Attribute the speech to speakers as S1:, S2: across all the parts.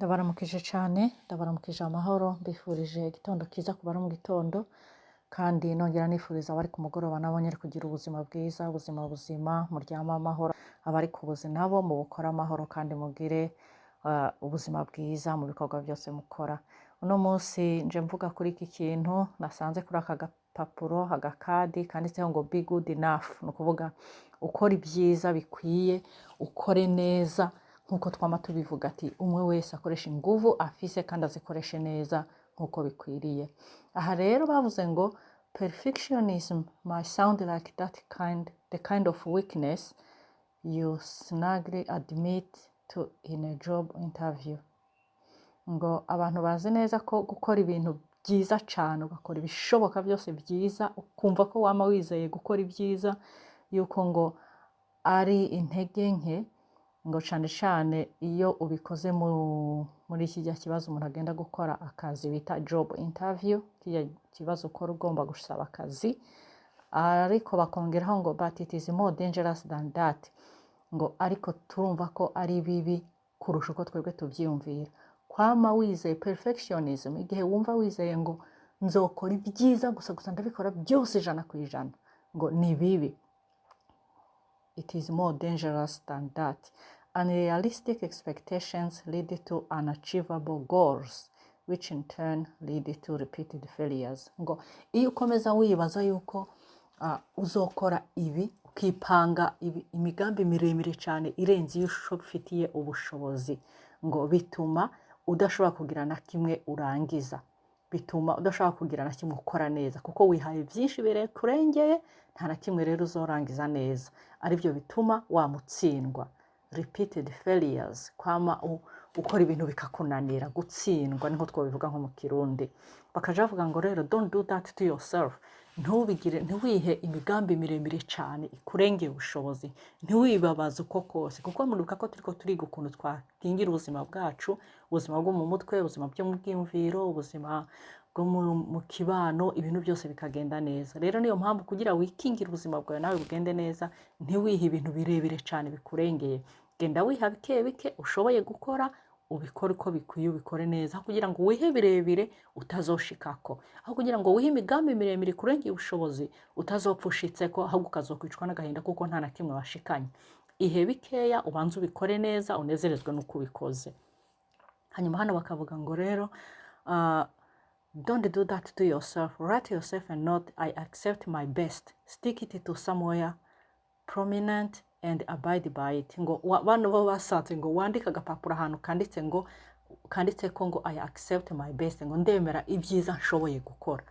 S1: Ndabaramukije cane, ndabaramukije amahoro, mbifurije igitondo kiza ku bari mu gitondo, kandi nongera nifuriza abari ku mugoroba nabo nyene kugira ubuzima bwiza, ubuzima buzima, muryame amahoro, abari ku buzi nabo mubukore amahoro kandi mugire ubuzima bwiza mu bikorwa byose mukora. Uno munsi nje mvuga kuri iki kintu nasanze kuri aka gapapuro, agakadi kanditseho ngo "Be good enough", ni ukuvuga ukora ibyiza bikwiye, ukore neza nk'uko twama tubivuga ati umwe wese akoresha inguvu afise kandi azikoreshe neza nk'uko bikwiriye. Aha rero bavuze ngo "Perfectionism might sound like that kind, the kind of weakness you smugly admit to in a job interview." Ngo abantu bazi neza ko gukora ibintu byiza cane, ugakora ibishoboka byose byiza, ukumva ko wama wizeye gukora ibyiza, yuko ngo ari intege nke, ngo cane cane iyo ubikoze muri kijya kibazo umuntu agenda gukora akazi bita job interview, kijya kibazo ukora ugomba gusaba akazi. Ariko bakongeraho ngo "But it is more dangerous than that", ngo ariko turumva ko ari bibi kurusha uko twebwe tuvyiyumvira. Kwama wizeye perfectionism, igihe wumva wizeye ngo nzokora ibyiza gusa gusa, ndabikora byose 100%, ngo ni bibi. "It is more dangerous than that. Unrealistic expectations lead to unachievable goals, which in turn lead to repeated failures." Ngo iyo ukomeza wibaza yuko uzokora ibi, ukipanga imigambi miremire cyane irenze iyo ufitiye ubushobozi, ngo bituma udashobora kugira na kimwe urangiza, bituma udashobora kugira na kimwe ukora neza, kuko wihaye byinshi bikurengeye, nta na kimwe rero uzorangiza neza, aribyo bituma wamutsindwa. Repeated failures, kwama ukora ibintu bikakunanira, gutsindwa niho twabivuga nko mu Kirundi. Bakaja bavuga ngo rero "Don't do that to yourself", ntubigire, ntiwihe imigambi miremire cyane ikurengeye ubushobozi, ntiwibabaze uko kose, kuko muribuka ko turiko turiga ukuntu twakingira ubuzima bwacu, ubuzima bwo mu mutwe, ubuzima bwo mu bwiyumviro, ubuzima bwo mu kibano, ibintu byose bikagenda neza. Rero niyo mpamvu kugira wikingire ubuzima bwawe nawe bugende neza, ntiwihe ibintu birebire cyane bikurengeye. Genda wiha bike bike ushoboye gukora, ubikore uko bikwiye, ubikore neza, aho kugira ngo wihe birebire utazoshikako, aho kugira ngo wihe imigambi miremire ikurengeye ubushobozi utazopfa ushitseko, ahubwo ukazokwicwa n'agahinda kuko nta na kimwe washikanye. Ihe bikeya, ubanze ubikore neza, unezerezwe n'uko ubikoze. Hanyuma hano bakavuga ngo rero "Don't do that to yourself. Write yourself a note: 'I accept my best.' Stick it to somewhere prominent and abide by it." Ngo bano bo basanze ngo wandike agapapuro ahantu kanditse ngo, kanditse ko ngo "I accept my best", ngo ndemera ibyiza nshoboye gukora.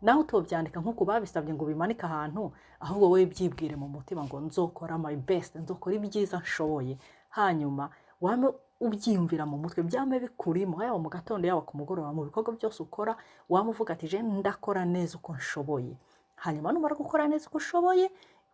S1: Nawe utobyandika nk'uko babisabye ngo bimanike ahantu, ahubwo wowe byibwire mu mutima ngo nzokora my best, nzokora ibyiza nshoboye. Hanyuma wame ubyiyumvira mu mutwe, byame bikurimo, yaba mu gatondo, yaba ku mugoroba, mu bikorwa byose ukora, waba uvuga ati je ndakora neza uko nshoboye. Hanyuma numara gukora neza uko ushoboye,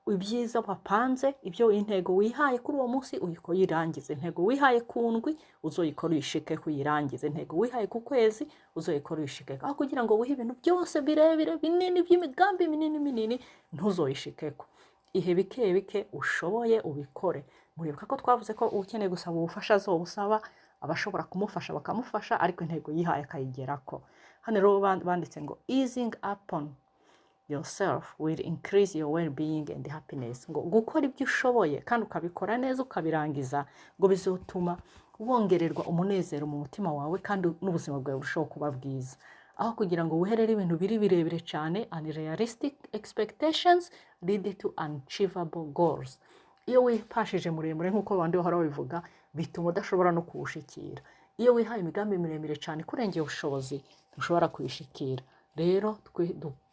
S1: ibyiza wapanze, ibyo intego wihaye kuri uwo munsi uyirangize, intego wihaye ku ndwi uzoyikora uyishike kuyirangize, intego wihaye ku kwezi uzoyikora uyishike, aho kugira ngo wihe ibintu byose birebire binini by'imigambi minini minini ntuzoyishikeko. Ihe bike bike ushoboye, ubikore. Muribuka ko twavuze ko ukeneye gusaba ubufasha azobusaba, abashobora kumufasha bakamufasha, ariko intego yihaye akayigerako. Hano rero banditse ngo "Easing upon yourself will increase your well-being and happiness." Ngo gukora ibyo ushoboye kandi ukabikora neza ukabirangiza, ngo bizotuma wongererwa umunezero mu mutima wawe kandi n'ubuzima bwawe burushaho kuba bwiza, aho kugira ngo wiherere ibintu biri birebire cyane. "Unrealistic expectations lead to unachievable goals." Iyo wipashije muremure, nk'uko abandi bahora babivuga, bituma udashobora no kuwushikira. Iyo wihaye imigambi miremire cyane ikurengeye ubushobozi, ntushobora kuyishikira. Rero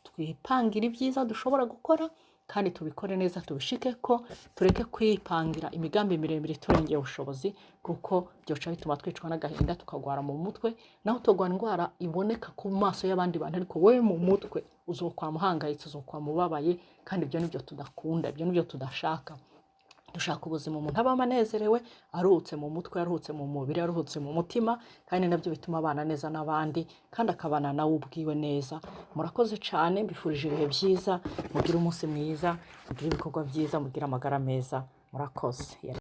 S1: twipangire ibyiza dushobora gukora kandi tubikore neza, tubishike ko tureke kwipangira imigambi miremire turengeye ubushobozi, kuko byoca bituma twicwa n'agahinda, tukagwara mu mutwe. Naho utogwara indwara iboneka ku maso y'abandi bantu, ariko wowe mu mutwe uzokwama uhangayitse, uzokwama ubabaye, kandi ibyo nibyo tudakunda, ibyo nibyo tudashaka. Dushaka ubuzima umuntu abamo anezerewe, aruhutse mu mutwe, aruhutse mu mubiri, aruhutse mu mutima, kandi nabyo bituma abana neza n'abandi kandi akabana nawe ubwiwe neza. Murakoze cyane, mbifurije ibihe byiza, mugire umunsi mwiza, mugire ibikorwa byiza, mugire amagara meza. Murakoze.